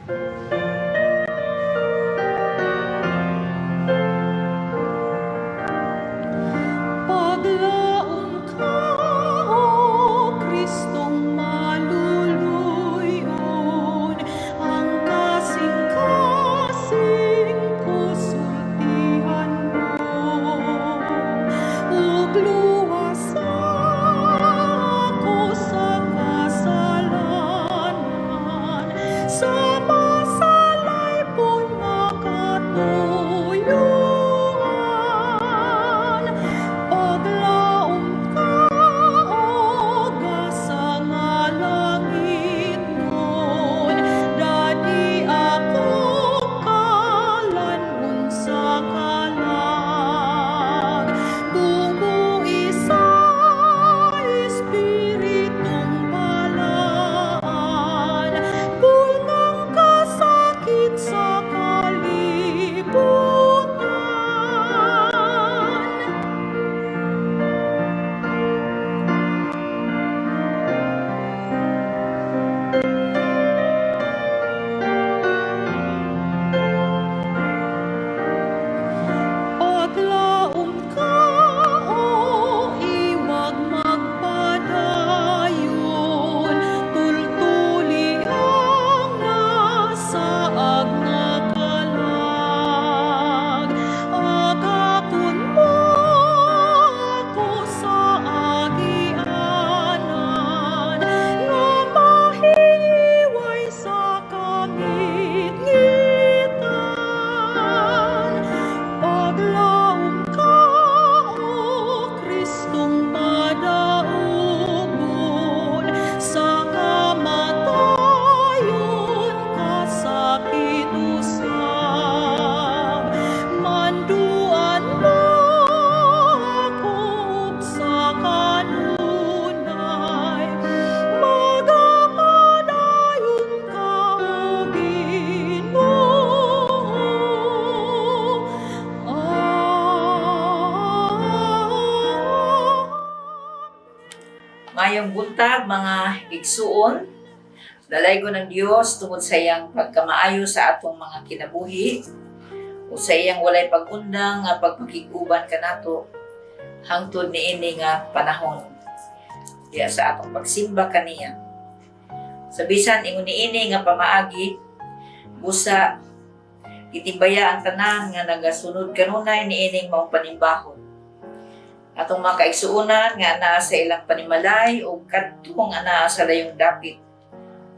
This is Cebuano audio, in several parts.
Paglaom ka, O Kristong maluluyon, ang kasing-kasing ko sultihan mo, ug luwasa ako sa kasalanan, sa masalaypon nga katuyoan. Paglaom ka, O gasa nga langitnon, dadi ako kalan-on sa kalag. Bumui sa Espiritong Balaan, bulngang kasakit sa kalibutan. Paglaom ka, O iwag magpadayon, tultuli ang nasaag nga kalag. Agakon mo ako sa agianan, nga mahiway sa kangitngitan. Paglaom ka, O Kristong madaugon, sa kamatayon kasakit usab. Manduan mo ako ug sa kanunay, magapadayon ka, O Ginoo. Amen. Mayong buntag, mga igsuon, dalaygon ng Dios tungod sa iyang pagkamaayo sa atong mga kinabuhi o sa iyang walay pag-undang nga pagpakig-uban kanato hangtod niini nga panahon diya sa atong pagsimba kaniya. Sa bisan ingon niini nga pamaagi, busa gitimbaya ang tanan nga nagasunod kanunay niining maong panimbahon. Atong mga kaigsuonan nga anaa sa ilang panimalay o kadtong anaa sa layong dapit,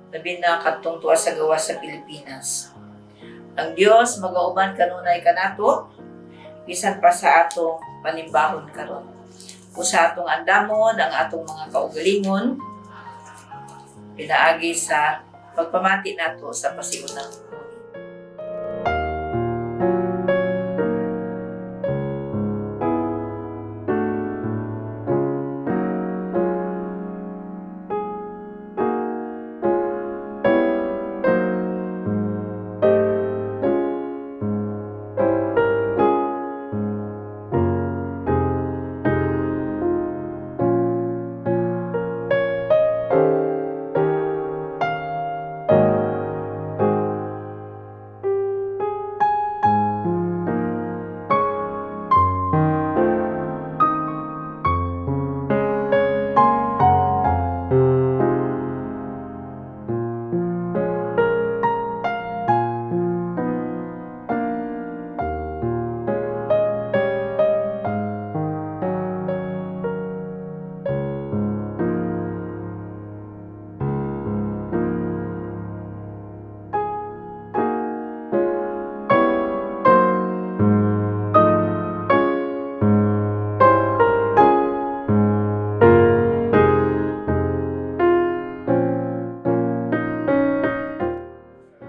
labi na kadtong tuwa sa gawas sa Pilipinas. Ang Dios magauban kanunay kanato bisan pa sa atong panimbahon karon. O sa atong andamon ang atong mga kaugalingon pinaagi sa pagpamati nato sa pasiunang.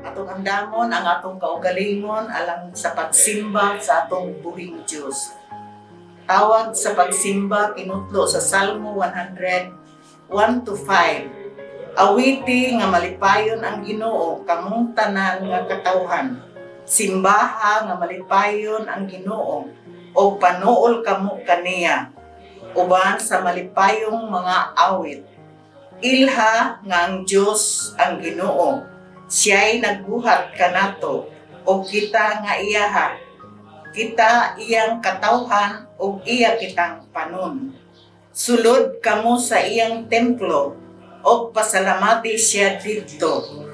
Atong andamon ang atong kaugalingon alang sa pagsimba sa atong buhing Dios. Tawag sa pagsimba kinutlo sa Salmo 100, 1 to 5. Awiti nga malipayon ang Ginoo kamong tanan nga katawhan. Simbaha nga malipayon ang Ginoo o panuol kamo kaniya uban sa malipayong mga awit. Ilha nga ang Dios ang Ginoo. Siya'y nagbuhat kanato og kita nga iyaha. Kita iyang katawhan ug iya kitang panon. Sulod kamo sa iyang templo og pasalamati siya didto.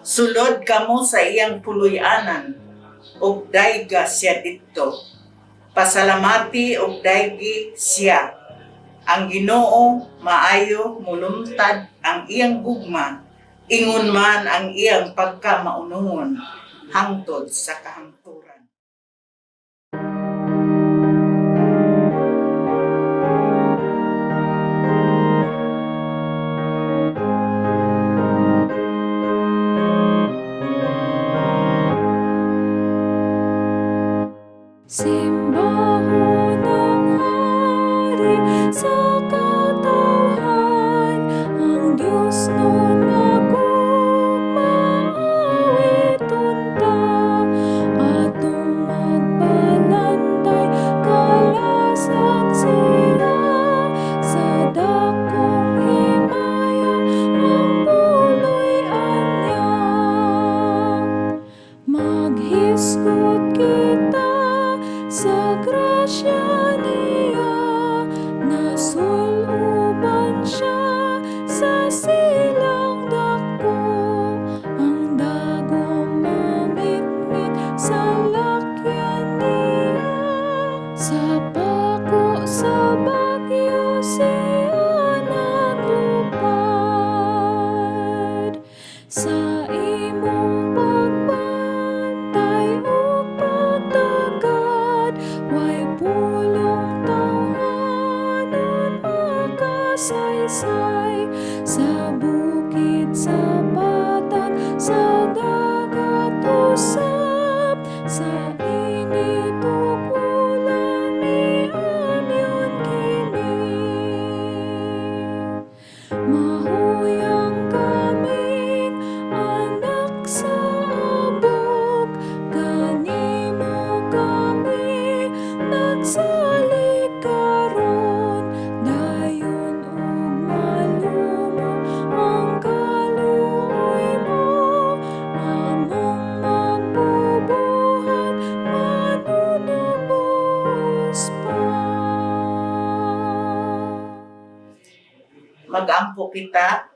Sulod kamo sa iyang puloy-anan ug dayga siya didto. Pasalamati ug daygi siya. Ang Ginoo maayo, mulumtad ang iyang gugma, ingon man ang iyang pagkamaunungon hangtod sa kahangturan. Simbahon ang hari sa katawhan, ang Diyos nun nga gugma, ta, atong magbalantay, kalasag siya, sa dakong himaya, ang puloy-an niya. Maghisgot kita sa grasya niya, nasuluban siya sa silang dako, ang dagom mangitngit sa lakyan niya. Sa pako sa bagyo siya naglupad, sa imong pagbantay ug pagtagad, way pulong tawhanon makasaysay. Sa bukid, sa patag, sa dagat usab, sa init ug ulan miamyon kini. Mahuyang kaming anak sa abog, kanimo kami nagsalig karon, dayon ug malumo ang kaluoy mo, among magbubuhat manunubos pa. Magampo kita.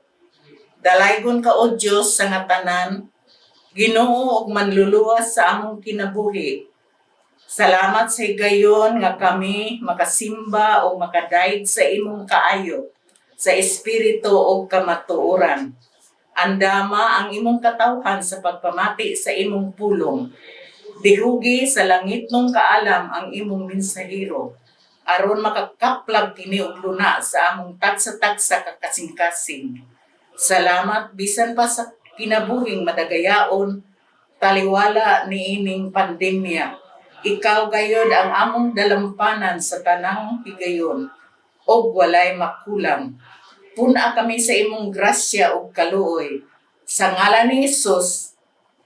Dalaygon ka, O Dios, sa nga tanan, Ginoo ug manluluwas sa among kinabuhi. Salamat sa higayon nga kami makasimba o makadayeg sa imong kaayo, sa espiritu ug kamatuoran. Andama ang imong katawhan sa pagpamati sa imong pulong. Dihugi sa langitnong kaalam ang imong mensahero aron makakaplag kini og luna sa among tagsa-tagsa ka kasing-kasing. Salamat bisan pa sa kinabuhing madagayaon taliwala niining pandemya. Ikaw gayod ang among dalampanan sa tanang higayon og walay makulang. Pun-a kami sa imong grasya ug kaluoy. Sa ngalan ni Hesus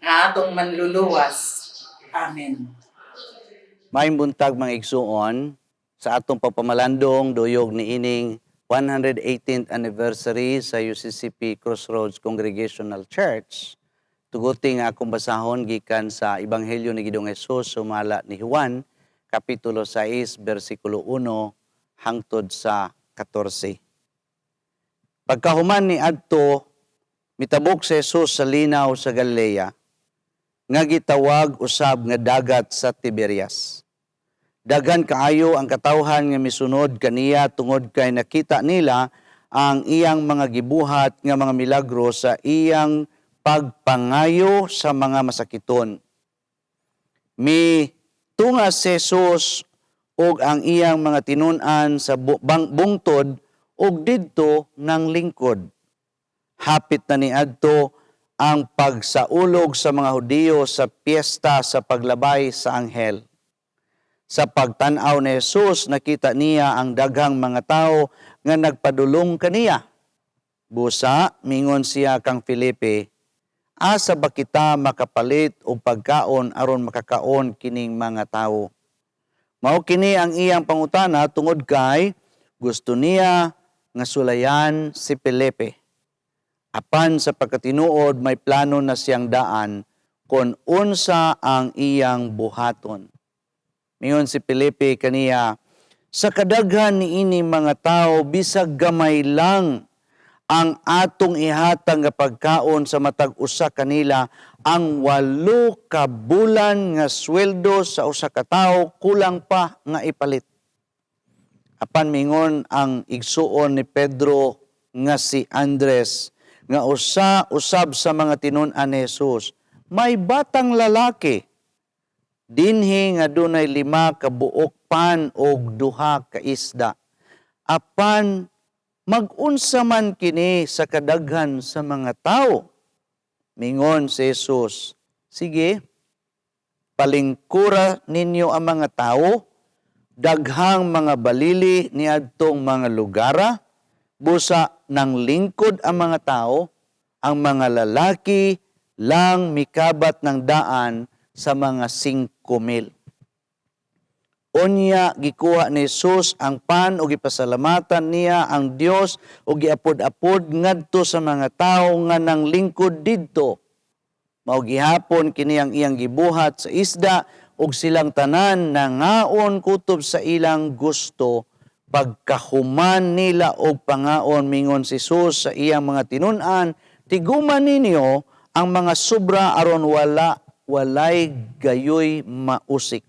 nga atong manluluwas. Amen. Maayong buntag, mga igsuon, sa atong pagpamalandong duyog niining 118th anniversary sa UCCP Crossroads Congregational Church. Tuguti nga akong basahon gikan sa Ebanghelyo ni Ginoong Hesus sumala ni Juan, kapitulo 6, bersikulo 1 hangtod sa 14. Pagkahuman ni adto, mitabok si Jesus sa linaw sa Galilea, nga gitawag usab nga dagat sa Tiberias. Daghan kaayo ang katawhan nga misunod kaniya tungod kay nakita nila ang iyang mga gibuhat nga mga milagro sa iyang pagpangayo sa mga masakiton. Mi tunga si Jesus ug ang iyang mga tinun-an sa bungtod ug didto ng lingkod. Hapit na niadto ang pagsaulog sa mga Hudiyo sa piyesta sa paglabay sa anghel. Sa pagtan-aw ni Jesus, nakita niya ang daghang mga tao nga nagpadulong kaniya. Busa, mingon siya kang Felipe, "Asa ba kita makapalit og pagkaon aron makakaon kining mga tawo?" Mao kini ang iyang pangutana tungod kay gusto niya nga sulayan si Felipe. Apan sa pagkatinuod, may plano na siyang daan kung unsa ang iyang buhaton. Miingon si Felipe kaniya, "Sa kadaghan niini mga tao, bisag gamay lang ang atong ihatag nga pagkaon sa matag usa kanila, ang 8 ka bulan nga sweldo sa usa ka tawo kulang pa nga ipalit." Apan mingon ang igsuon ni Pedro nga si Andres, nga usa usab sa mga tinun-an ni Jesus, "May batang lalaki dinhi nga dunay 5 ka buok pan og 2 ka isda. Apan mag-unsa man kini sa kadaghan sa mga tao?" Mingon si Jesus, "Sige, palingkura ninyo ang mga tao." Daghang mga balili niadtong mga lugara, busa nang lingkod ang mga tao, ang mga lalaki lang mikabat ng daan sa mga 5,000. Unya gikuha ni Jesus ang pan ug gipasalamatan niya ang Dios ug giapod-apod ngadto sa mga tawo nga nang lingkod didto. Mao gihapon kini ang iyang gibuhat sa isda, ug silang tanan nangaon kutob sa ilang gusto. Pagkahuman nila og pangaon, mingon si Jesus sa iyang mga tinun-an, "Tiguma ninyo ang mga sobra aron walay gayoy mausik."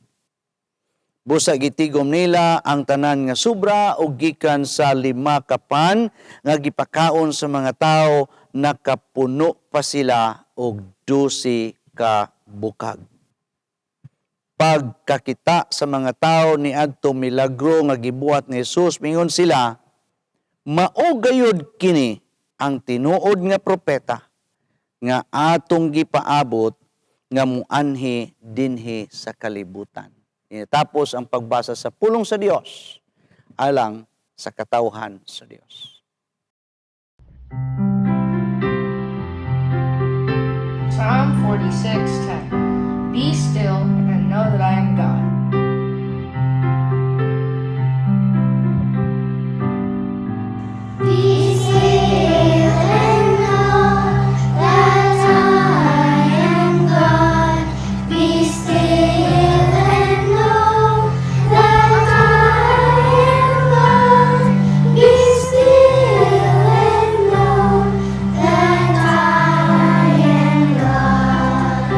Busa gitigom nila ang tanan nga sobra, ug gikan sa 5 ka pan nga gipakaon sa mga tao, nakapuno pa sila og 12 ka bukag. Pagkakita sa mga tao ni adto milagro nga gibuhat ni Jesus, mingon sila, "Mao gayud kini ang tinuod nga propeta nga atong gipaabot nga muanhi dinhi sa kalibutan." Tapos ang pagbasa sa pulong sa Dios alang sa katawhan sa Dios. Psalm 46:10. Be still and know that I am God. Be still and know that I am God. Be still and know that I am God. Be still and know that I am God.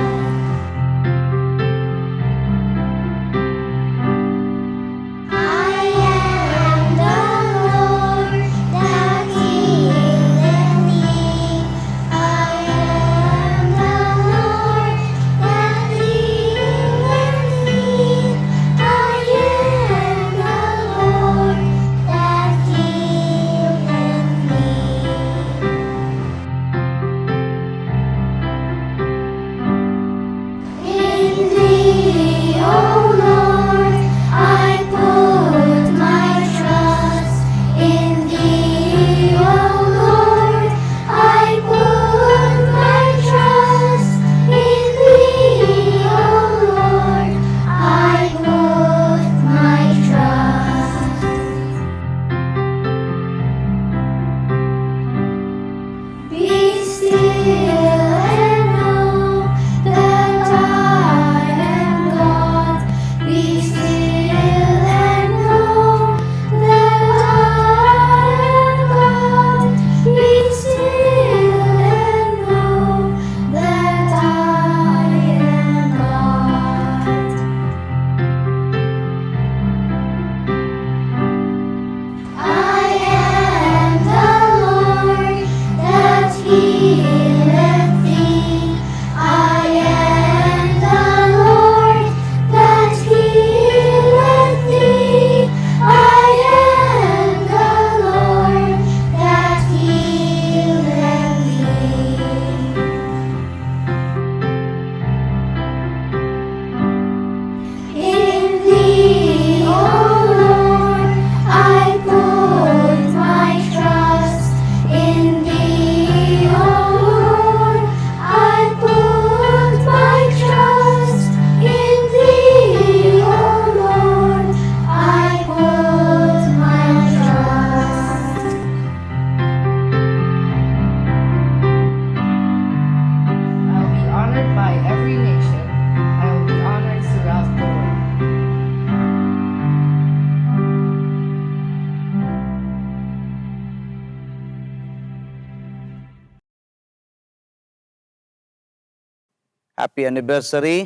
Happy anniversary,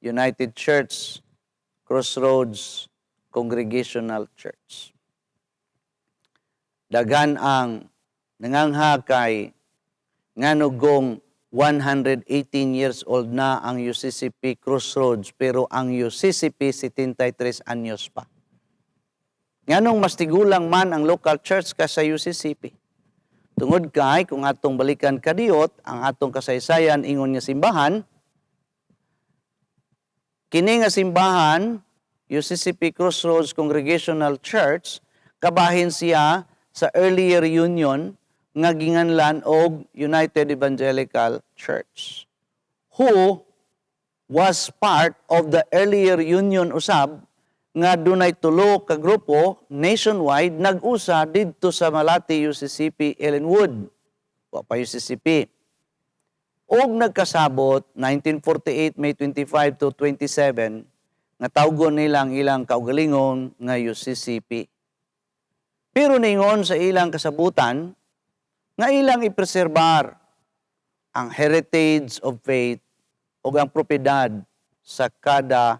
United Church, Crossroads Congregational Church. Daghan ang nangangha kay ngano gong 118 years old na ang UCCP Crossroads pero ang UCCP 73 anyos pa. Nganong mas tigulang man ang local church kaysa UCCP? Tungod kay kung atong balikan kadiyot ang atong kasaysayan ingon nga simbahan, kini nga simbahan, UCCP Crossroads Congregational Church, kabahin siya sa earlier union nga ginganlan og United Evangelical Church, who was part of the earlier union usab nga dunay tulo ka grupo nationwide nag-usa didto sa Malate UCCP Ellenwood. Wa pa UCCP. Og nagkasabot 1948 May 25 to 27 nga tawgon nila ang ilang kaugalingon nga UCCP. Pero ningon sa ilang kasabutan nga ilang ipreserbar ang heritage of faith o ang propiedad sa kada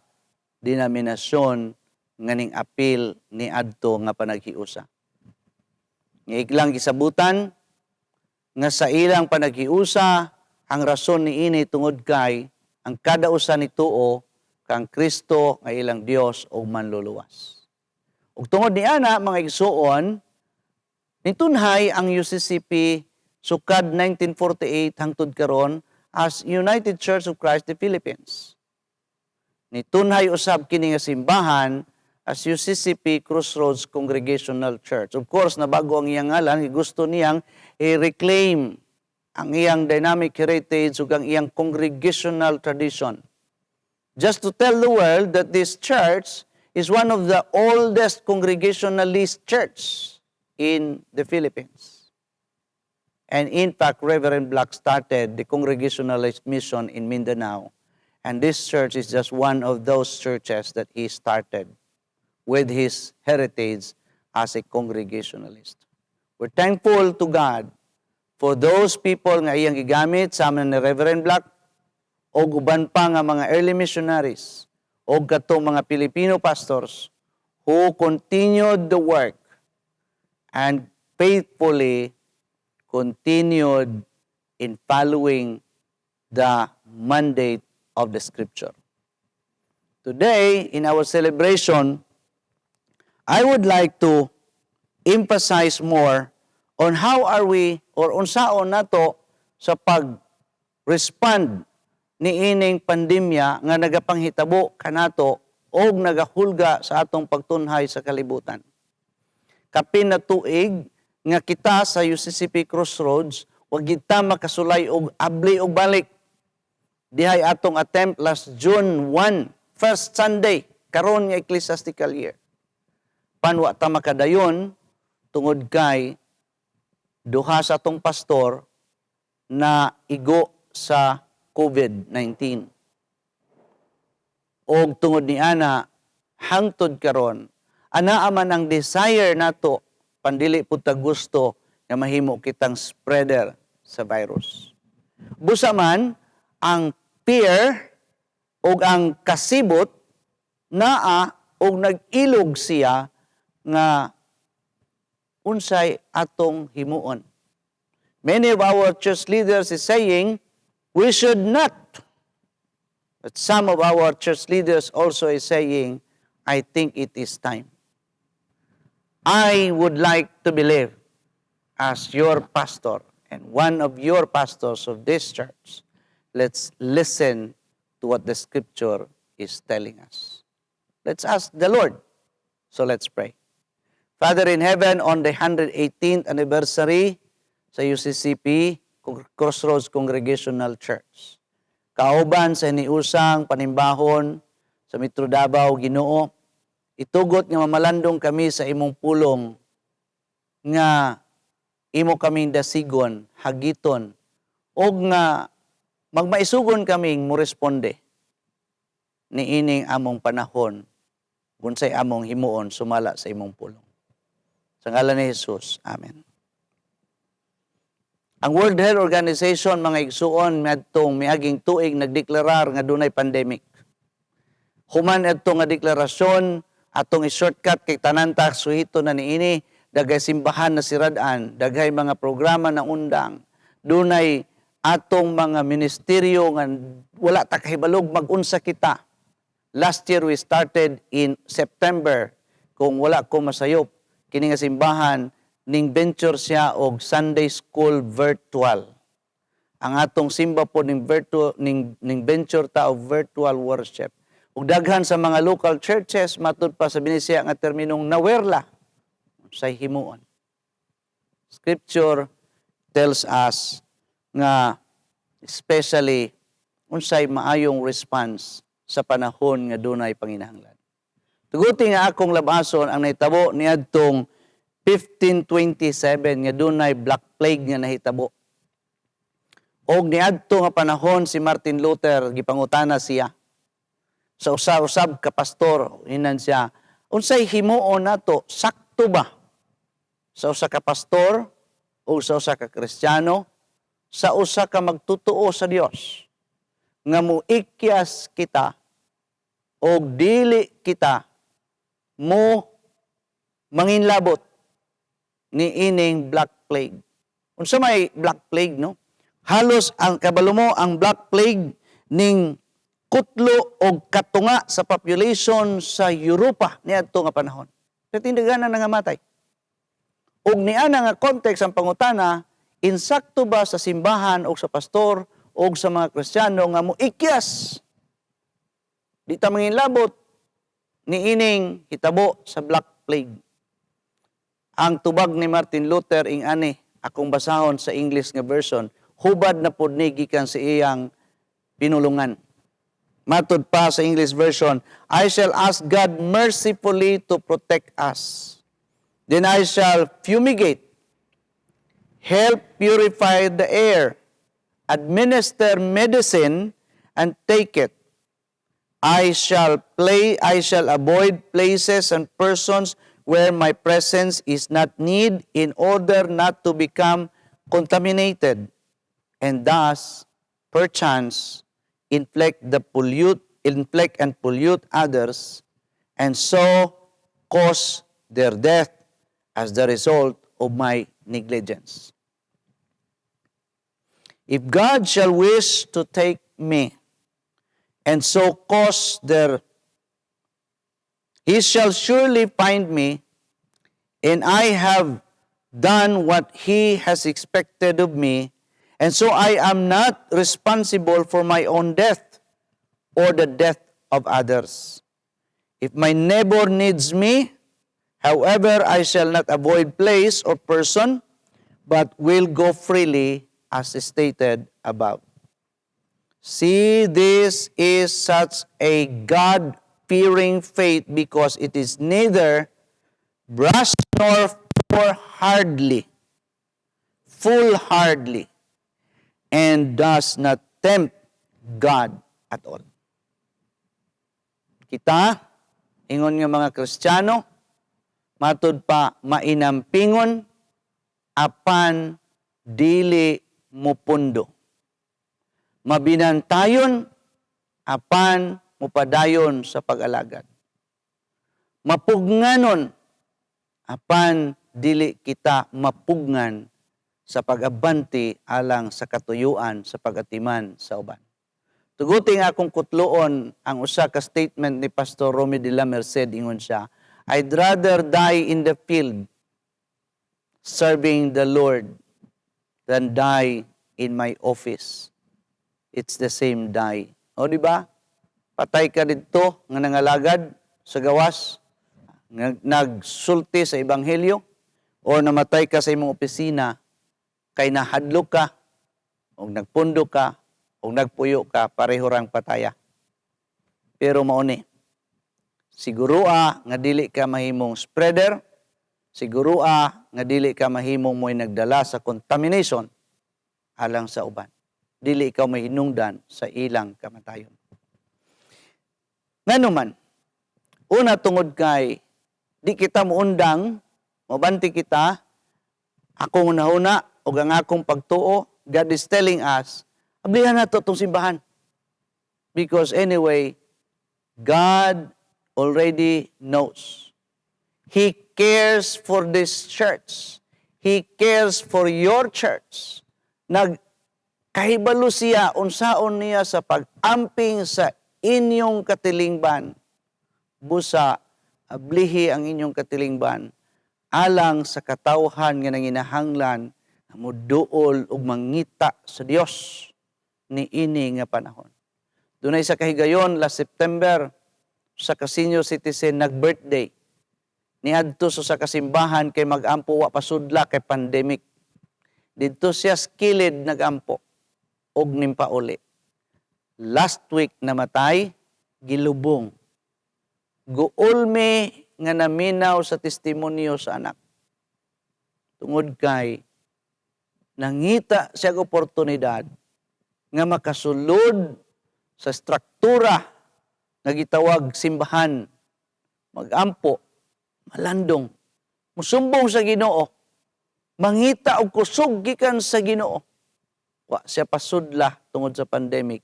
denominasyon nga ning apil ni adto nga panaghiusa. Nga ilang gisabutan nga sa ilang panaghiusa, ang rason ni ini tungod kay ang kada usa ni tuo kang Kristo nga ilang Dios ug manluluwas. Ug tungod ni ana, mga igsuon, nitunhay ang UCCP sukad 1948 hangtod karon as United Church of Christ the Philippines. Nitunhay usab kini nga simbahan as UCCP Crossroads Congregational Church. Of course, nabago ang iyang ngalan, gusto niyang i-reclaim ang iyang dynamic heritage ug ang iyang congregational tradition. Just to tell the world that this church is one of the oldest congregationalist church in the Philippines. And in fact, Reverend Black started the Congregationalist mission in Mindanao. And this church is just one of those churches that he started with his heritage as a congregationalist. We're thankful to God for those people nga iyang gigamit sama ni Reverend Black o uban pa nga mga early missionaries o katong mga Filipino pastors who continued the work and faithfully continued in following the mandate of the Scripture. Today, in our celebration, I would like to emphasize more on how are we or unsaon nato sa pag-respond ni ining pandemya nga nagapanghitabo kanato og nagahulga sa atong pagtunhay sa kalibutan. Kapin na tuig nga kita sa UCCP Crossroads wa kita makasulay og abli og balik. Dihay atong attempt last June 1, first Sunday karon nga ecclesiastical year. Pan wa ta makadayon tungod kay duha sa atong pastor na igo sa COVID-19. Og tungod ni ana, hangtod karon anaa man ang desire nato, pandili pud ta gusto nga mahimo kitang spreader sa virus. Busa man ang fear ug ang kasibot naa og nag-ilog siya nga unsay atong himuon. Many of our church leaders is saying we should not. But some of our church leaders also is saying, "I think it is time." I would like to believe, as your pastor and one of your pastors of this church, let's listen to what the Scripture is telling us. Let's ask the Lord. So let's pray. Father in heaven, on the 118th anniversary sa UCCP, Crossroads Congregational Church, kauban sa hiniusang panimbahon sa Metro Davao, Ginoo, itugot nga mamalandong kami sa imong pulong nga imo kaming dasigon, hagiton, og nga magmaisugon kaming moresponde niining among panahon unsay among himuon sumala sa imong pulong. Sa ngalan ni Jesus. Amen. Ang World Health Organization, mga igsuon, miadtong miaging tuig nagdeklarar nga dunay pandemic. Human adto nga deklarasyon, atong i-shortcut kay tanan ta suhito na niini, daghay simbahan na sirad-an, daghay mga programa na undang, dunay atong mga ministeryo nga wala ta kahibalog magunsa kita. Last year we started in September, kung wala ko masayop, kini nga simbahan ning venture siya og Sunday school virtual. Ang atong simba po ning virtual ning venture ta og virtual worship. Ug daghan sa mga local churches, matud pa sa Binisaya nga terminong, nawerla sa himuon. Scripture tells us nga especially unsay maayong response sa panahon nga dunay panginahanglan. Tuguti nga akong labason ang nahitabo niadtong 1527 nga dunay Black Plague nga nahitabo. Og niadto nga panahon si Martin Luther, gipangutana siya sa usa-usab ka pastor, hinan siya, unsay himuon nato, sakto ba sa usa ka pastor o sa usa ka Kristiyano, sa usa ka magtutuo sa Dios nga muikyas kita og dili kita mo manginlabot ni ining Black Plague? Unsa may Black Plague, no? Halos ang kabalo mo, ang Black Plague ning kutlo og katunga sa population sa Europa niadto nga panahon. Sa tindagan na nangamatay. Og niana nga context ang pangutana, insakto ba sa simbahan o sa pastor o sa mga Kristiyano nga moikyas, di ta manginlabot ni ining hitabo sa Black Plague? Ang tubag ni Martin Luther ing ani, akong basahon sa English nga version, hubad na pod ni gikan sa iyang pinulungan. Matud pa sa English version, "I shall ask God mercifully to protect us. Then I shall fumigate, help purify the air, administer medicine, and take it. I shall avoid places and persons where my presence is not need in order not to become contaminated and thus, perchance, inflict and pollute others, and so cause their death as the result of my negligence. If God shall wish to take me, and so cause their, he shall surely find me, and I have done what he has expected of me, and so I am not responsible for my own death or the death of others. If my neighbor needs me, however, I shall not avoid place or person, but will go freely as stated above." See, this is such a God-fearing faith because it is neither brash nor foolhardly, and does not tempt God at all. Kita, ingon nga mga Kristiyano, matud pa mainampingon apan dili mupundo. Mabinantayon apan mupadayon sa pag-alagad. Mapugnganon apan dili kita mapugngan sa pag-abante alang sa katuyuan sa pag-atiman sa uban. Tuguti nga akong kutloon ang usa ka statement ni Pastor Romy de la Merced. Ingon siya, "I'd rather die in the field serving the Lord than die in my office. It's the same die." O, di ba? Patay ka didto nga nangalagad sa gawas, nagsulti sa ebanghelyo, o namatay ka sa imong opisina kay nahadlok ka, o nagpundo ka, o nagpuyo ka, pareho rang pataya. Pero mauni, siguro nga dili ka mahimong spreader, siguro nga dili ka mahimong mo'y nagdala sa contamination alang sa uban. Dili ikaw mahinungdan sa ilang kamatayon. Ngano man, una, tungod kay di kita muundang, mobanti kita, akong unahuna, ug ang akong pagtuo, God is telling us, ablihan nato tong simbahan. Because anyway, God already knows. He cares for this church. He cares for your church. Nag kahibalo siya unsaon niya sa pag-amping sa inyong katilingban. Busa ablihi ang inyong katilingban alang sa katawhan nga nanginahanglan nga moduol ug mangita sa Dios niini nga panahon. Dunay sa kahigayon last September sa ka senior citizen nag-birthday. Niadto sa kasimbahan kay mag-ampo, wa pasudla kay pandemic. Didto siya sa kilid nagampo og nimpauli. Last week namatay, gilubong. Guol mi nga naminaw sa testimonyo sa anak. Tungod kay nangita siya og oportunidad nga makasulod sa struktura nga gitawag simbahan, magampo, malandong, musumbong sa Ginoo, mangita og kusog gikan sa Ginoo. Wa siya pasudla tungod sa pandemic.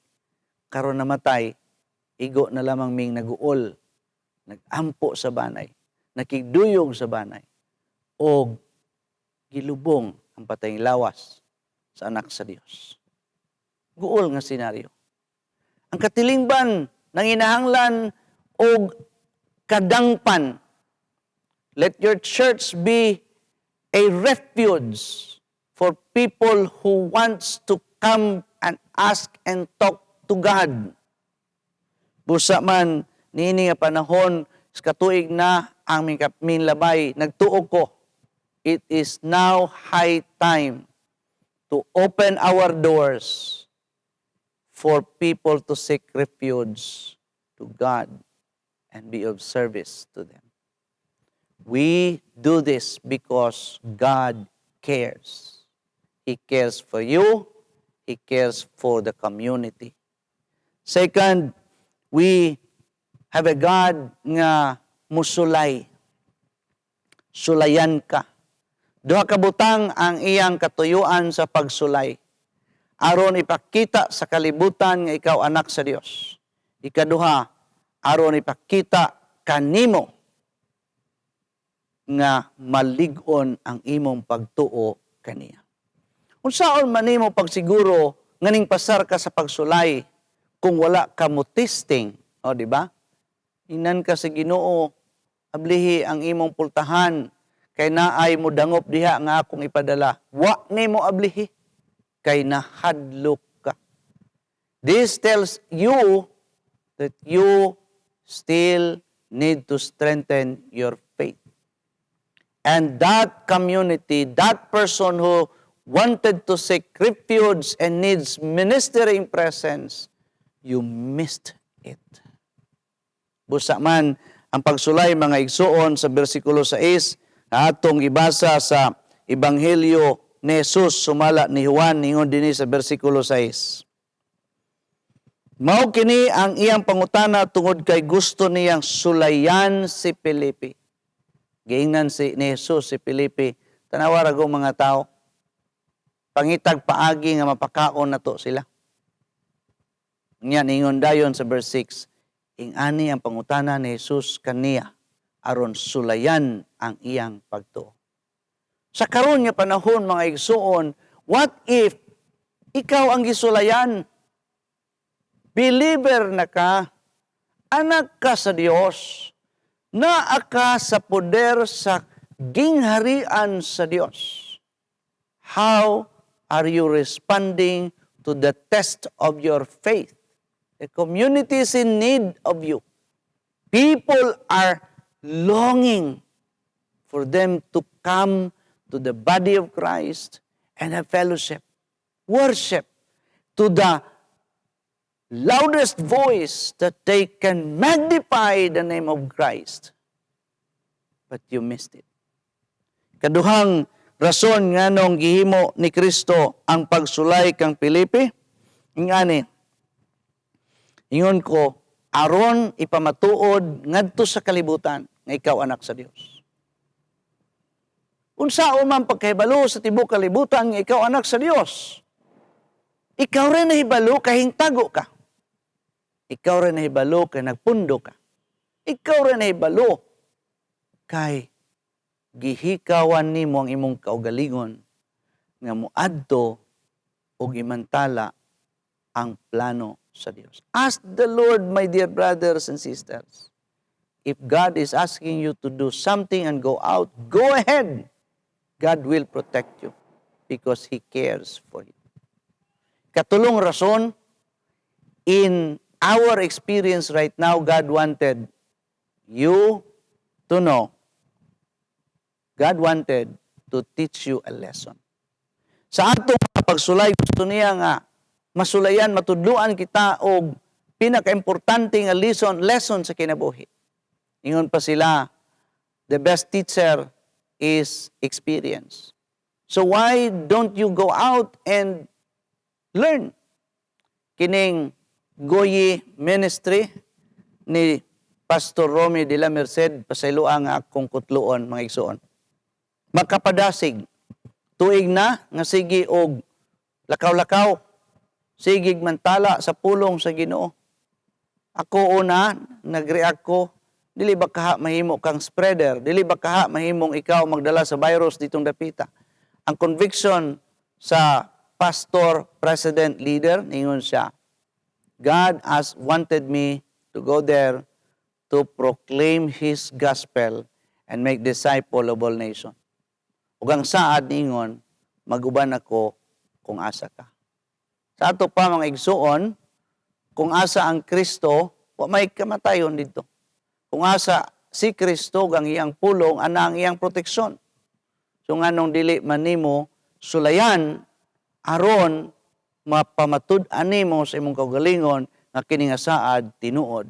Karon namatay, igo na lamang ming naguol, nagampo sa banay, nakigduyog sa banay, og gilubong ang patayng lawas sa anak sa Dios. Guol nga senaryo. Ang katilingban nanginahanglan og kadangpan. Let your church be a refuge for people who wants to come and ask and talk to God. Busa man niini nga panahon sa katuig na ang ming labay, nagtuo ko, it is now high time to open our doors for people to seek refuge to God and be of service to them. We do this because God cares. He cares for you. He cares for the community. Second, we have a God nga musulay. Sulayan ka. Duha ka butang ang iyang katuyuan sa pagsulay. Aron ipakita sa kalibutan nga ikaw anak sa Dios. Ikaduha, aron ipakita kanimo nga malig-on ang imong pagtuo kaniya. Unsaon man nimo pagsiguro nga ning pasar ka sa pagsulay kung wala ka mo testing, o di ba? Ingnan ka sa Ginoo, ablihi ang imong pultahan kay naay mo dangop diha nga akong ipadala. Wa nimo ablihi kay nahadlok ka. This tells you that you still need to strengthen your faith. And that community, that person who wanted to seek refuge and needs ministering presence, you missed it. Busa man ang pagsulay, mga igsuon, sa bersikulo 6 na atong ibasa sa Ebanghelyo ni Jesus sumala ni Juan, ningon dinhi sa bersikulo 6. Mao kini ang iyang pangutana tungod kay gusto niyang sulayan si Felipe. Giingnan si ni Jesus si Felipe, "Tanawa ra mga tao. Pangitag paagi nga mapakaon nato sila." Nya ningon dayon sa verse 6, ing-ani ang pangutana ni Jesus kaniya aron sulayan ang iyang pagtuo. Sa karon nga panahon, mga igsuon, what if ikaw ang gisulayan? Believer na ka, anak ka sa Dios, naa ka sa poder sa gingharian sa Dios. How are you responding to the test of your faith? The community is in need of you. People are longing for them to come to the body of Christ and have fellowship, worship to the loudest voice that they can magnify the name of Christ. But you missed it. Kaduhang rason nganong gihimo ni Kristo ang pagsulay kang Felipe, ingani, ingon ko, aron ipamatuod ngadto sa kalibutan nga ikaw anak sa Dios. Unsaon man pagkahibalo sa tibuok kalibutan nga ikaw anak sa Dios, ikaw rin nahibalo kay hintago ka. Ikaw rin nahibalo kay nagpundo ka. Ikaw rin nahibalo kay gihikawan nimo ang imong kaugalingon nga moadto og imantala ang plano sa Dios. Ask the Lord, my dear brothers and sisters. If God is asking you to do something and go out, go ahead. God will protect you because He cares for you. Katulong rason, in our experience right now, God wanted you to know. God wanted to teach you a lesson. Sa atong mga pagsulay, gusto niya nga masulayan, matudluan kita og pinaka-importante nga lesson sa kinabuhi. Ingon pa sila, the best teacher is experience. So why don't you go out and learn? Kining Goyi Ministry ni Pastor Romy de la Merced, pasayloa nga akong kutluon, mga igsoon. Makapadasig, tuig na nga sige og lakaw-lakaw, sigig mantala sa pulong sa Ginoo. Ako una, nag-react ko, dili ba kaha mahimo kang spreader, dili ba kaha mahimong ikaw magdala sa virus ditong dapita? Ang conviction sa pastor, president, leader, ningon siya, God has wanted me to go there to proclaim His gospel and make disciple of all nation. Ug ang saad ningon, maguban ako kung asa ka. Sa ato pa, mga igsuon, kung asa ang Kristo, wa may kamatayon dito. Kung asa si Kristo ang iyang pulong, ana ang iyang proteksyon. So nganong dili man nimo sulayan aron mapamatud-an nimo sa imong kaugalingon nga kini nga saad tinuod?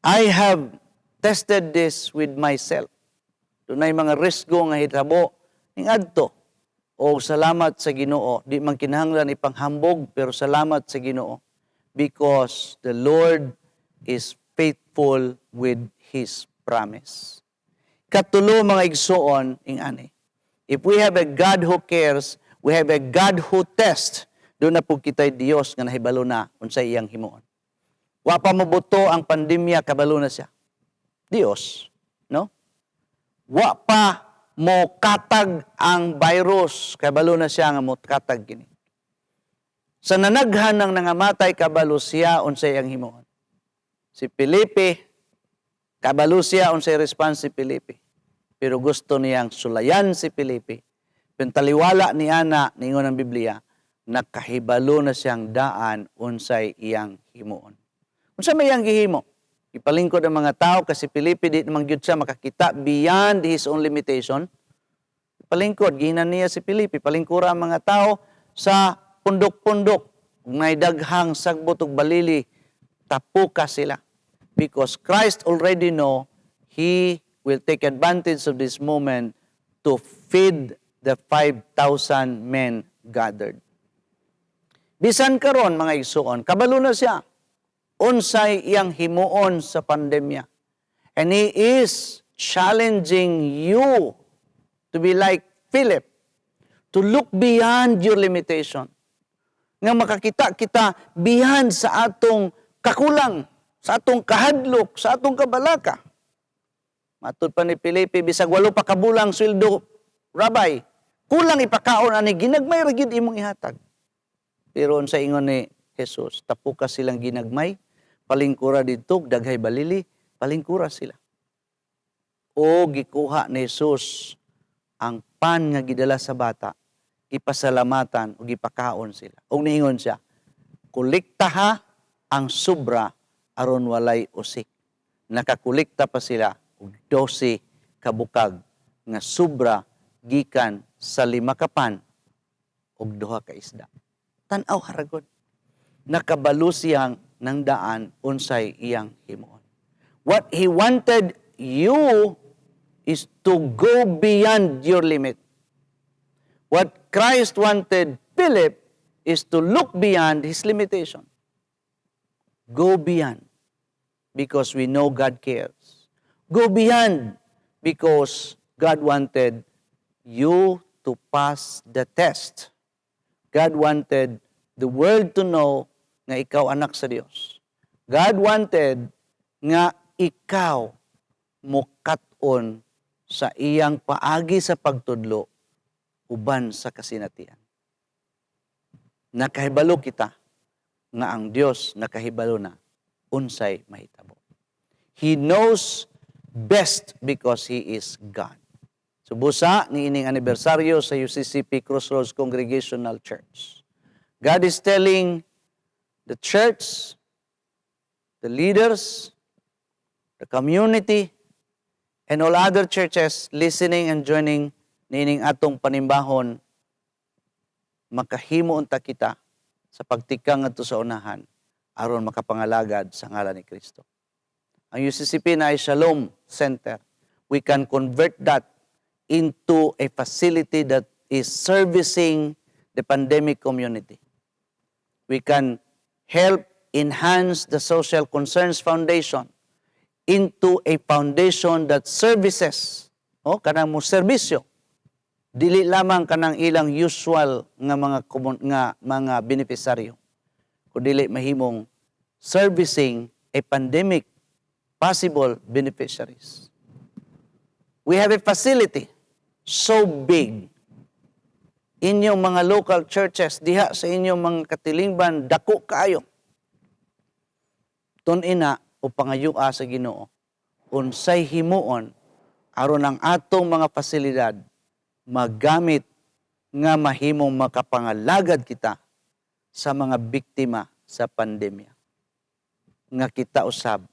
I have tested this with myself. Dunay mga risgo nga hitabo ning adto. O salamat sa Ginoo, di man kinahanglan ipanghambog, pero salamat sa Ginoo because the Lord is faithful with His promise. Katulo, mga igsuon, ing ani. If we have a God who cares, we have a God who tests. Duna po kita'y Dios nga nahibalo na unsay iyang himuon. Wa pa mobuto ang pandemya, kabalo na siya. Dios, no? Wa pa mo katag ang virus, kabalo na siya nga mo katag kini. Sa nanaghan ng nangamatay, kabalo siya unsay iyang himuon. Si Felipe, kabalo siya unsay response si Felipe. Pero gusto niyang sulayan si Felipe. Pero taliwala ni ana, ningon ang Biblia, nakahibalo na siyang daan unsay iyang himuon. Unsa may iyang gihimo? Ipalingkod ang mga tao kasi Felipe di naman gyud siya makakita beyond his own limitation. Palingkod, gihinan niya si Felipe, palingkura ang mga tao sa pundok-pundok. Kung may daghang sagbot ug balili, tapuka sila. Because Christ already know He will take advantage of this moment to feed the 5,000 men gathered. Bisan karon, mga igsuon, kabalo na siya unsay iyang himuon sa pandemya. And He is challenging you to be like Philip, to look beyond your limitation. Nga makakita kita beyond sa atong kakulang, sa atong kahadlok, sa atong kabalaka. Matud pa ni Felipe, bisag 8 pa kabulang sweldo, Rabbi, kulang ipakaon ani, ginagmay ra gyud imong ihatag. Pero unsa ingon ni Jesus? Tapuka silang ginagmay, palingkura didto, daghay balili, palingkura sila. O gikuha ni Jesus ang pan nga gidala sa bata, ipasalamatan o gipakaon sila. Og niingon siya, "Kolektaha ang sobra aron walay usik." Nakakolekta pa sila og 12 kabukag nga sobra gikan sa 5 ka pan og 2 ka isda. Tan-aw haragod. Nakabalo siyang ng daan unsay iyang himuon. What He wanted you is to go beyond your limit. What Christ wanted Philip is to look beyond his limitation. Go beyond because we know God cares. Go beyond because God wanted you you to pass the test. God wanted the world to know nga ikaw anak sa Dios. God wanted nga ikaw mukat-on sa iyang paagi sa pagtudlo uban sa kasinatian. Nakahibalo kita nga ang Dios nakahibalo na unsay mahitabo. He knows best because He is God. So busa ni ining anibersaryo sa UCCP Crossroads Congregational Church, God is telling the church, the leaders, the community, and all other churches listening and joining niining atong panimbahon, makahimo unta kita sa pagtikang ngadto sa unahan aron makapangalagad sa ngalan ni Kristo. Ang UCCP na ay Shalom Center. We can convert that into a facility that is servicing the pandemic community. We can help enhance the Social Concerns Foundation into a foundation that services, oh, kanang mo serbisyo, dili lamang kanang ilang usual nga mga benepisaryo, kundi mahimong servicing a pandemic possible beneficiaries. We have a facility so big. Inyong mga local churches diha sa inyong mga katilingban, dako kaayo. Tun-ina o pangayua sa Ginoo unsay himuon aron ang atong mga pasilidad magamit nga mahimong makapangalagad kita sa mga biktima sa pandemya. Nga kita usab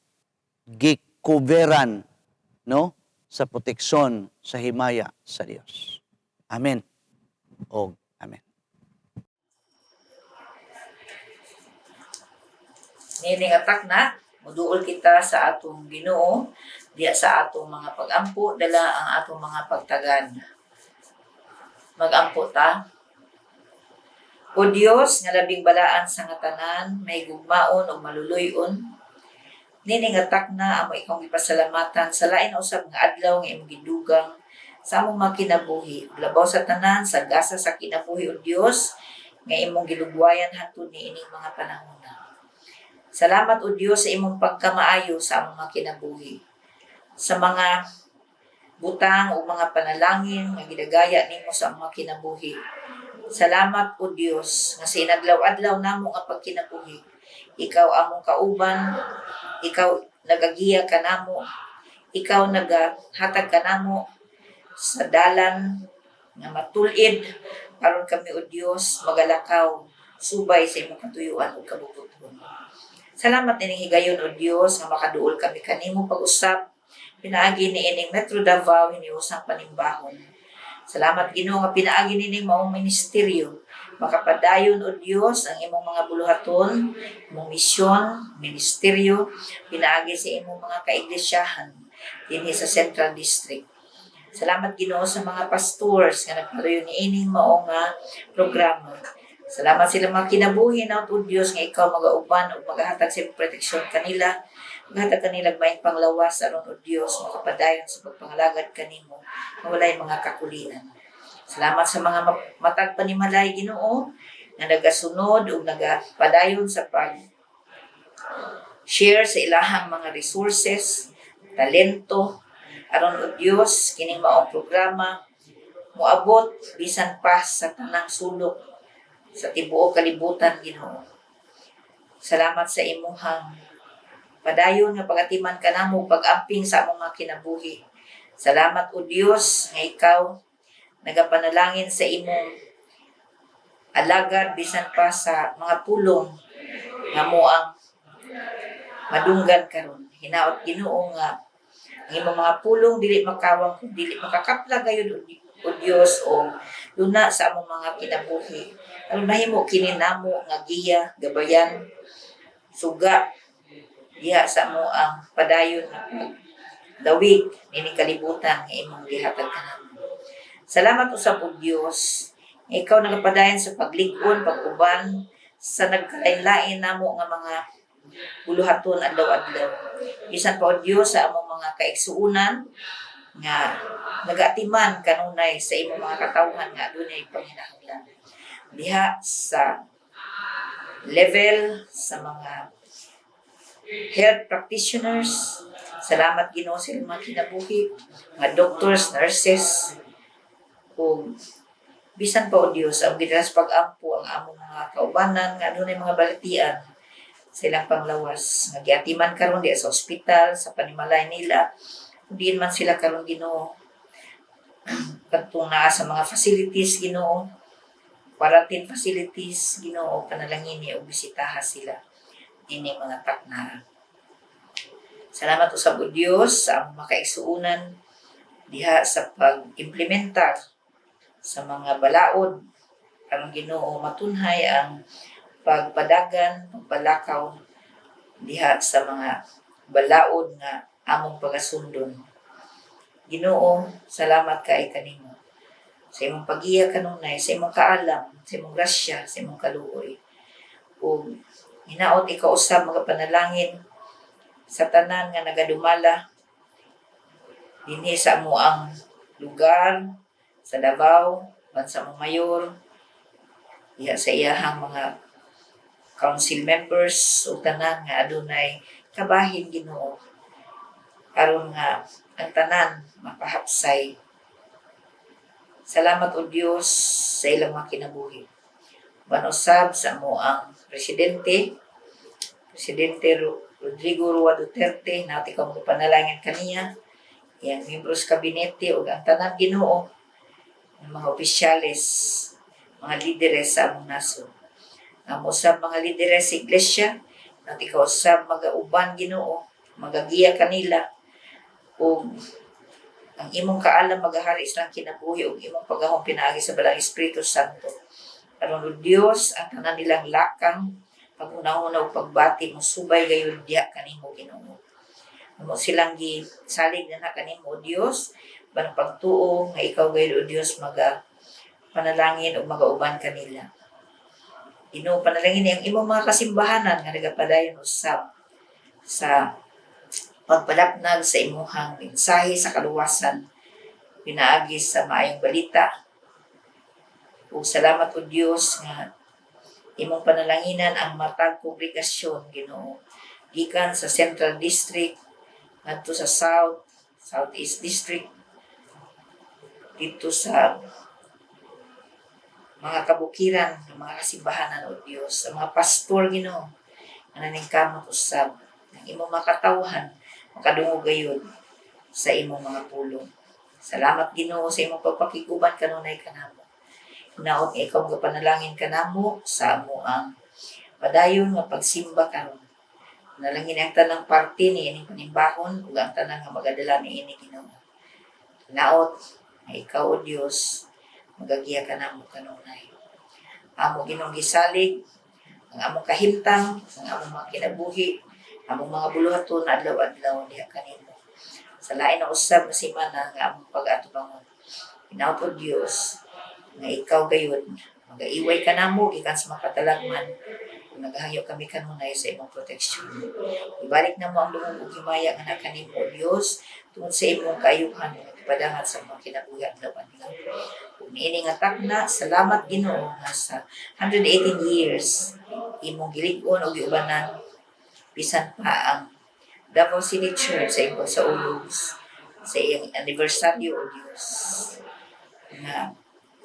gikuberan, no, sa proteksyon sa himaya sa Dios. Amen. Og amen. Nining atak na, muduol kita sa atong Ginoo, diya sa atong mga pagampo, dala ang atong mga pagtagan. Magampo ta. O Dios nga labing balaan sa nga tanan, may gugmaon ug maluluy-on, nining atak na amo ikong gipasalamatan sa lain usab nga adlaw nga imong gidugang sa among mga kinabuhi. Ug labaw sa tanan sa gasa sa kinabuhi, o Dios, nga imong gilugwayan hangtod niining mga panahona. Salamat, o Dios, sa imong pagkamaayo sa among mga kinabuhi. Sa mga butang o mga panalangin nga gidagaya nimo sa among mga kinabuhi. Salamat, o Dios, nga sa inadlaw-adlaw namo nga pagkinabuhi. Ikaw among kauban, ikaw nagagiya kanamo, ikaw nagahatag kanamo sa dalan nga matulid aron kami, o Dios, magalakaw subay sa imong katuyuan ug kabubut-on. Salamat ining higayon, o Dios, nga makaduol kami kanimo pag-usap pinaagi ni ining Metro Davao hiniusang panimbahon. Salamat, Ginoo, nga pinaagi nining maong ministeryo makapadayon, o Dios, ang imong mga buluhaton, imong misyon, ministeryo pinaagi sa imong mga kaiglesahan dinhi sa Central District. Salamat, Ginoo, sa mga pastors nga nagpalayo ni ining mao nga programa. Salamat sila mga kinabuhi na, o Dios, nga ikaw magauban ug magahatag sa imong proteksyon kanila, magahatag kanila maayong panglawas aron, o Dios, makapadayon sa pagpangalagad kanimo nga walay mga kakulian. Salamat sa mga matag panimalay, Ginoo, nga nagasunod ug nagapadayon sa pag share sa ilahang mga resources, talento aron, o Dios, kining maong programa moabot bisan pa sa tanang sulok sa tibuok kalibutan, Ginoo. Salamat sa imuhang padayon nga pagatiman kanamo, pag-amping sa among mga kinabuhi. Salamat, o Dios, nga ikaw nagapanalangin sa imong alagad bisan pa sa mga pulong nga mo ang madunggan karon. Hinaot, Ginoo, nga ang imong mga pulong dili makawang kung dili makakapla gayud, o Dios, o luna sa among mga kinabuhi. Aron mahimo kini namo nga giya, gabayan, suga diha sa amo ang padayon nga paglawig nining kalibutan nga imong gihatag kanamo. Salamat usab, o Dios, nga ikaw nagapadayon sa paglig-on, pag-uban sa nagkalain-lain namo nga mga buluhaton adlaw-adlaw. Bisan pa, o Dios, sa among mga kaigsuonan nga nagaatiman kanunay sa imong mga katawhan nga adunay panginahanglan diha sa level sa mga health practitioners. Salamat, Ginoo, sa inyong mga kinabuhi, mga doctors, nurses, ug bisan pa, o Dios, ang gidalas pag-ampo ang among mga kaubanan nga adunay mga balatian sa ilang panglawas nga giatiman karon diha sa ospital, sa panimalay nila, ug diin man sila karon, Ginoo, kadtong naa sa mga facilities, Ginoo, quarantine facilities. Ginoo, panalangini ug bisitaha sila ini mga takna. Salamat usab, o Dios, sa among makaigsuonan diha sa pag-implementar sa mga balaod aron, Ginoo, matunhay ang pagpadagan, pagbalakaw diha sa mga balaod nga among pagasundon. Ginoo, salamat kay kanimo sa imong pagiya kanunay, sa imong kaalam, sa imong grasya, sa imong kaluoy. Ug hinaot ikaw usab magapanalangin sa tanan nga nagadumala dinhi sa amoang lugar sa Davao, bansa mo mayor, diha sa iyahang mga council members ug tanan nga adunay kabahin, Ginoo, aron nga ang tanan mapahapsay. Salamat, o Dios, sa ilang mga kinabuhi. Banusab sa amoang presidente, Presidente Rodrigo Roa Duterte, nati ka mga panalangin kaniya, iyang miyembros kabinete ug ang tanan, Ginoo, ng mga opisyales, mga lideres sa among nasod. Amo sa mga lideres sa iglesia, nati ka usab magauban, Ginoo, magagiya kanila ug ang imong kaalam magahari sa ilang kinabuhi ug imong paghahom pinaagi sa Balaang Espiritu Santo. Aron, O Dios, ang tanan nilang lakang, paghunahuna ug pagbati mo subay gayud diha kanimo, Ginoo. Amo silang gisalig na kanimo, O Dios, banang pagtuo nga ikaw gayud, O Dios, maga panalangin ug magauban kanila. Ginoo, panalangin ang imong mga kasimbahanan nga nagapadayon usab sa pagpalapnag sa imuhang mensahe sa kaluwasan pinaagi sa maayong balita. Ug salamat, O Dios, nga imong panalanginan ang matag kongregasyon, Ginoo, gikan sa Central District ngadto sa South, Southeast District, dito sa mga kabukiran ng mga kasimbahanan. O Dios, sa mga pastor, Ginoo, nga naningkamot usab ang imong mga katawhan makadungog gayud sa imong mga pulong. Salamat, Ginoo, sa imong pagpakiguban kanunay kanamo. Hinaot nga ikaw magapanalangin kanamo sa amoang padayon nga pagsimba karon. Panalangin ang tanang parte ni ining panimbahon ug ang tanan nga magadala ni ini, Ginoo. Hinaot nga ikaw, O Dios, magagiya kanamo kanunay. Amo Ginoong gisalig ang among kahimtang, ang among mga kinabuhi, among mga buluhaton adlaw-adlaw diha kanimo. Sa lain na usab nga semana nga among pag-atubangon. Hinaot, O Dios, nga ikaw gayud magaiway kanamo gikan sa mga katalagman ug nagahangyo kami kanunay sa imong proteksyon. Ibalik namo ang dungog ug himaya nga naa kanimo, O Dios, tungod sa imong kaayuhan nga gipadangat sa mga kinabuhi adlaw-adlaw. Ug niini nga takna, salamat, Ginoo, nga sa 118 years imong gilig-on ug giubanan bisan pa ang Davao City Church sa imong saulog sa iyang anibersaryo, O Dios. Nga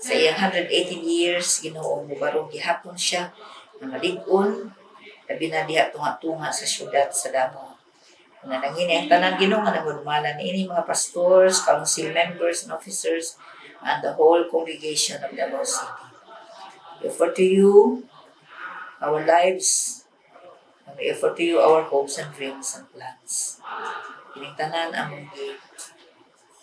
sa iyang 118 years, Ginoo, mubarog gihapon siya nga malig-on, labi na diha tunga-tunga sa syudad sa Davao. Panalangin ang tanan, Ginoo, nga nagudumala niini mga pastors, council members and officers and the whole congregation of Davao City. We offer to you our lives and we offer to you our hopes and dreams and plans. Kining tanan among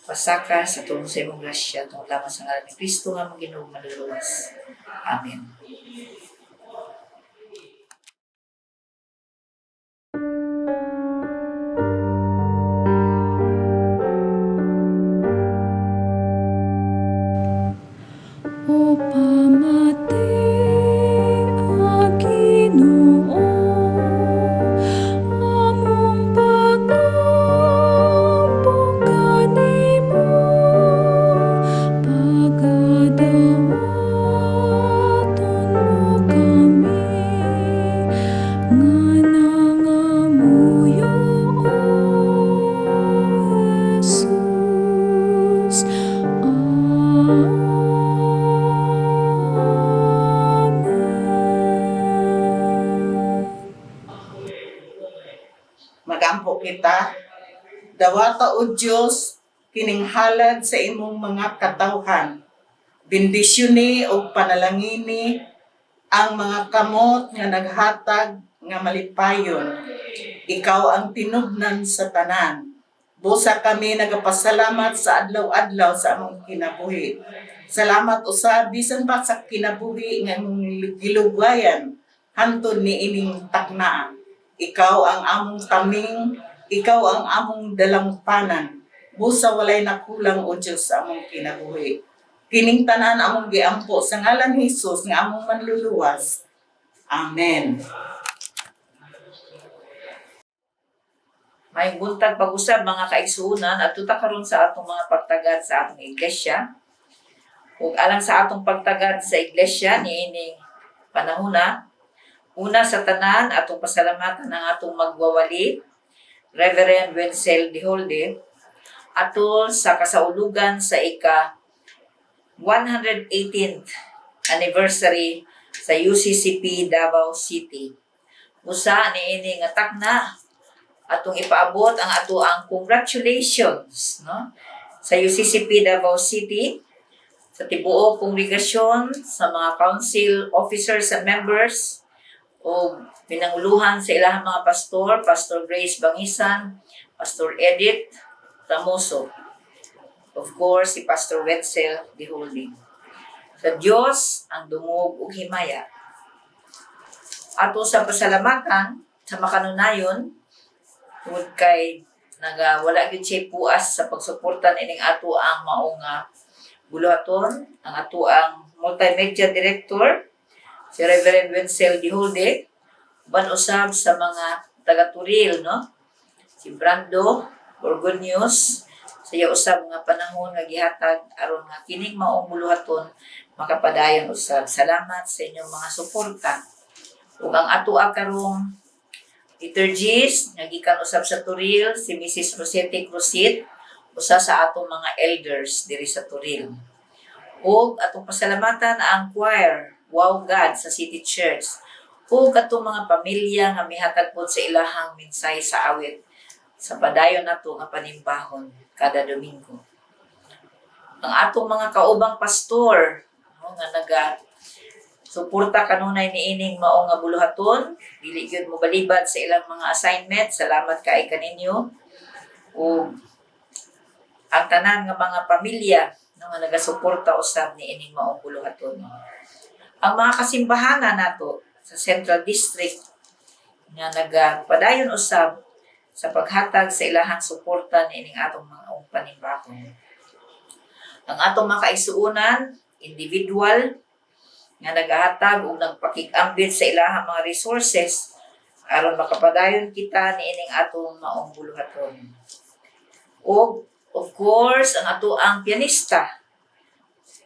gipasaka sa tulong sa imong grasya tungod lamang sa ngalan ni Kristo nga among Ginoo manluluwas. Amen. O pamatia, Ginoo, among pag-ampo kanimo. Magampo kita. Dawata o Dios kining halad sa imong mga katawhan. Bendisyoni og panalangini ang mga kamot nga naghatag nga malipayon. Ikaw ang tinubnan sa tanan. Busa kami nagapasalamat sa adlaw-adlaw sa among kinabuhi. Salamat usab bisan pa sa kinabuhi nga imong gilugwayan hantod ni ining taknaa. Ikaw ang among taming, ikaw ang among dalampanan. Busa walay nakulang o Diyos sa among kinabuhi. Kining tanan among giampo sa ngalan ni Hesus nga among manluluwas. Amen. May buntag pag-usab mga kaigsuonan at tuta karon sa atong mga pagtagad sa atong iglesia. Ug alang sa atong pagtagad sa iglesia niining panahona, una sa tanan atong pasalamatan ang atong magwawali, Reverend Wenzel Diholde, atol sa kasaulugan sa ika 118th anniversary sa UCCP Davao City. Usa niini nga takna atong ipaabot ang ato ang congratulations, no, sa UCCP Davao City, sa tibuok kongregasyon, sa mga council officers and members o pinanguluhan sa ilahang mga pastor, Pastor Grace Bangisan, Pastor Edith Tamoso. Of course, si Pastor Wenzel Diholding. Sa Dios ang dungog ug himaya. Ato sa pasalamatan sa makanunayon tungod kay naga wala gyud siya puas sa pagsuporta nining ato ang maong buluhaton, ang ato ang multimedia director si Reverend Wenzel Diholde, uban usab sa mga taga-Turil, no, si Brando Borgonius, sa iya usab nga panahon nga gihatag aron nga kining maong buluhaton makapadayon usab. Salamat sa inyong mga suporta. Ug ang ato karong liturgist nga gikan usab sa Turil, si Mrs. Rosette Cruzit, usa sa atong mga elders diri sa Turil. Ug atong pasalamatan ang choir Wow God sa City Church ug atong mga pamilya nga mihatag pod sa ilahang mensahe sa awit sa padayon nato nga panimbahon kada Domingo. Ang atong mga kaubang pastor, no, nga naga suporta kanunay niining mao nga buluhaton, dili gyud mo balibad sa ilang mga assignment. Salamat kay kaninyo. Ug ang tanan nga mga pamilya, no, nga nagasuporta usab niining maong buluhaton. Ang mga kasimbahanan nato sa Central District nga nagapadayon usab sa paghatag sa ilahang suporta niining atong mga panimbahon. Ang atong mga kaigsuonan, individual nga nagahatag ug nagpakig-ambit sa ilahang mga resources aron makapadayon kita niining atong maong buluhaton. Ug of course, ang ato ang pianista,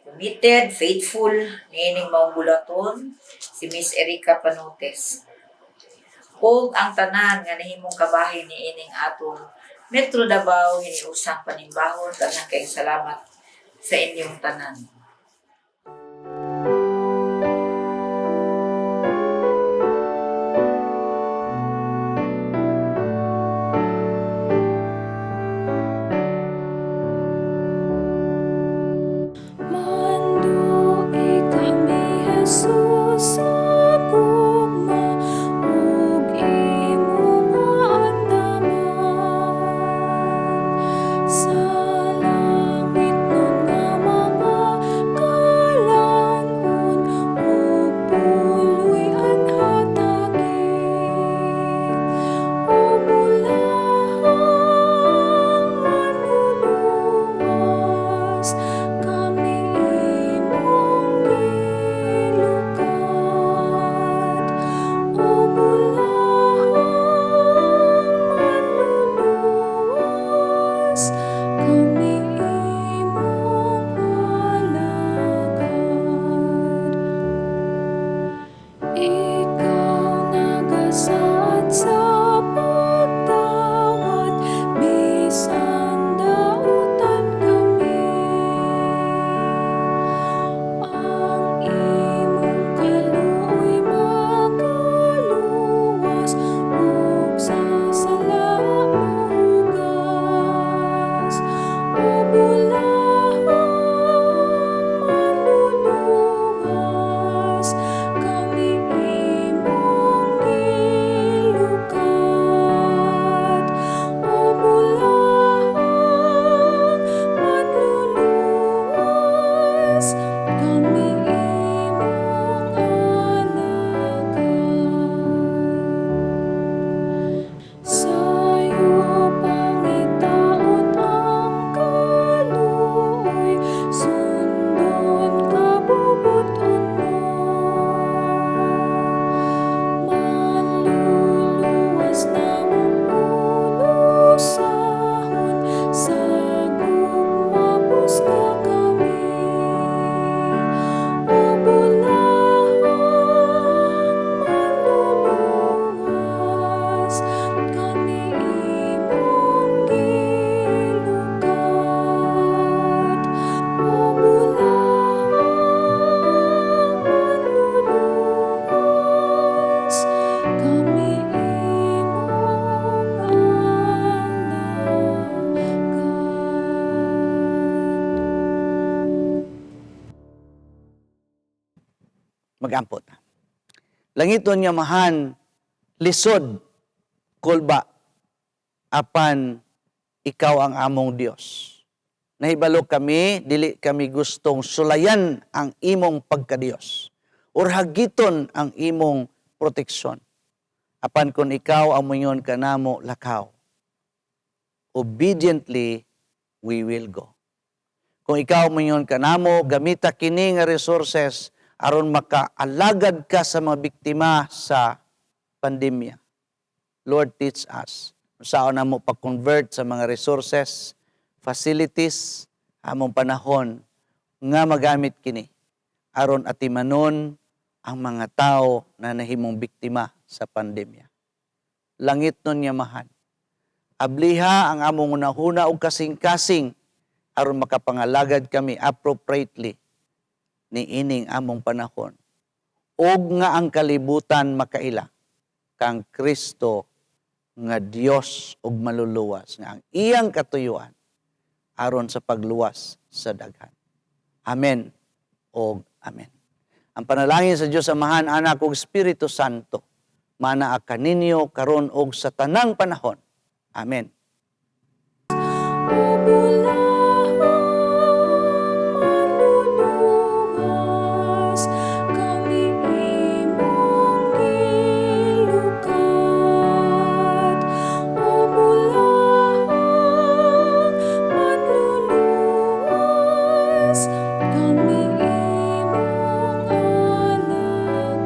committed, faithful niining maong buluhaton, si Miss Erika Panotes. Ug ang tanan nga nahimong kabahin niining atong Metro Davao hiniusang panimbahon, daghang kayong salamat sa inyong tanan. Manduoi kami, Jesus, sa gugma ug imong kaandaman. Sa langit nun nga mga Mag-ampo ta. Langiton nga Amahan, lisod, kulba, apan ikaw ang among Dios. Nahibalo kami, dili kami gustong sulayan ang imong pagkadiyos or hagiton ang imong proteksyon. Apan kung ikaw ang muingon kanamo, "Lakaw," obediently we will go. Kung ikaw muingon kanamo, "Gamita kini nga resources aron makaalagad ka sa mga biktima sa pandemya," Lord, teach us. Unsaon namo pag-convert sa mga resources, facilities, among panahon nga magamit kini aron atimanon ang mga tao na nahimong biktima sa pandemya. Langitnon nga Amahan, abliha ang among hunahuna ug kasing-kasing aron makapangalagad kami appropriately ni ining among panahon ug nga ang kalibutan makaila kang Kristo nga Dios ug maluluwas nga ang iyang katuyuan aron sa pagluwas sa daghan. Amen og amen. Ang panalangin sa Dios Amahan, Anak ug Espiritu Santo manaa kaninyo karon ug sa tanang panahon. Amen. O bulahang manluluwas, kami imong gilukat. O bulahang manluluwas, kami imong alagad.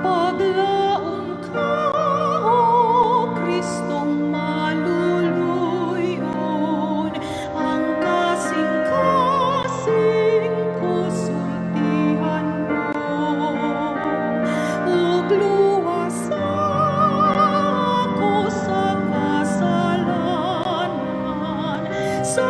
Paglaom ka, O Kristong maluluyon, ang kasing-kasing ko sultihan mo. Ug luwasa ako sa kasalanan, sa